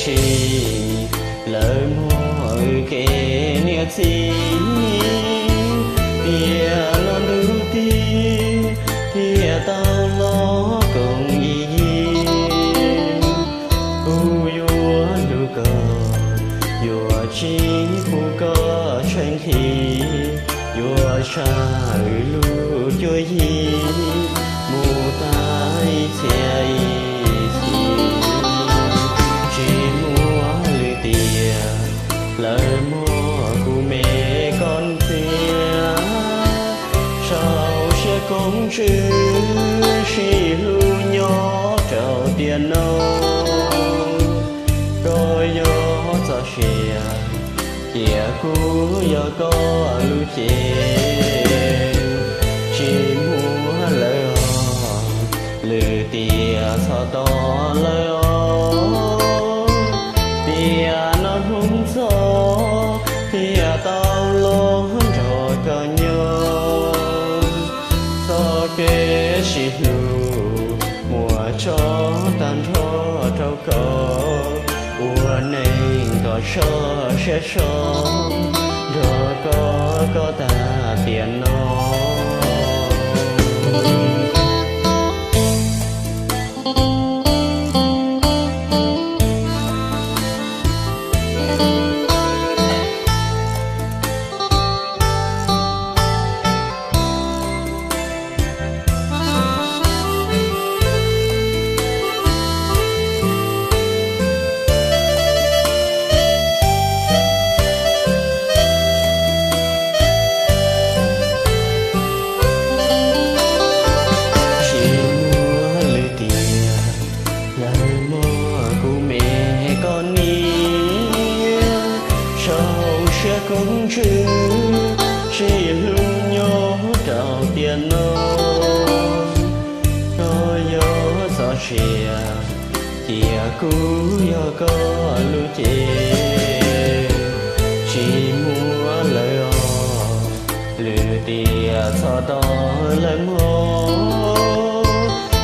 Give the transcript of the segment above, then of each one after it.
Tsis lawv muab wb kev niam txiv, tiam no ntuj tig thiaj tau los koom ib yig. Kuv yuav hlub koj, yuav tsis pub koj tshaib nqhis, yuav tsa wb lub cuab yig mus tag ib txhiab ib txhis. Tsis muaj lwm tiam, lawv muab kuv me koj ntxias, sau siab koob tswv sib hlub nyob rau tiam no. Koj yog txoj sia, cia kuv yog koj lub cev. Tsis muaj lawm os, lwm tiam txhob tos lawm os, tiam no hnub txog thiaj tau los nrog koj nyob. Txoj kev sib hlub muab tso tag nrho rau koj, ua neej kom soj siab so nrog koj, koj tag tiam no. Tsis muaj lwm tiam, lawv muab kuv me koj niam, sau siab koob tswv sib hlub nyob rau tiam no. Koj yog txoj sia, cia kuv yog koj lub cev. Tsis muaj lawm os, lwm tiam txhob tos lawm mog,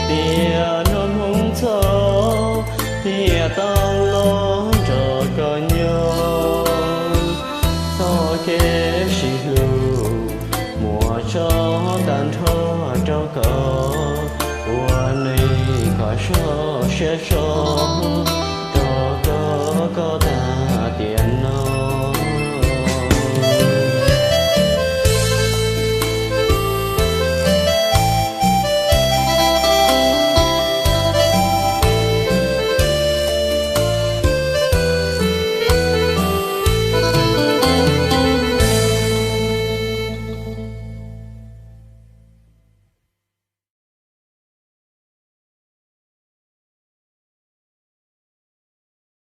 tiam no hnub txog thiaj tau los nrog koj nyob. Txoj kev sib hlub muab tso tag nrho rau koj, ua neej kom soj siab so nrog koj, koj tag tiam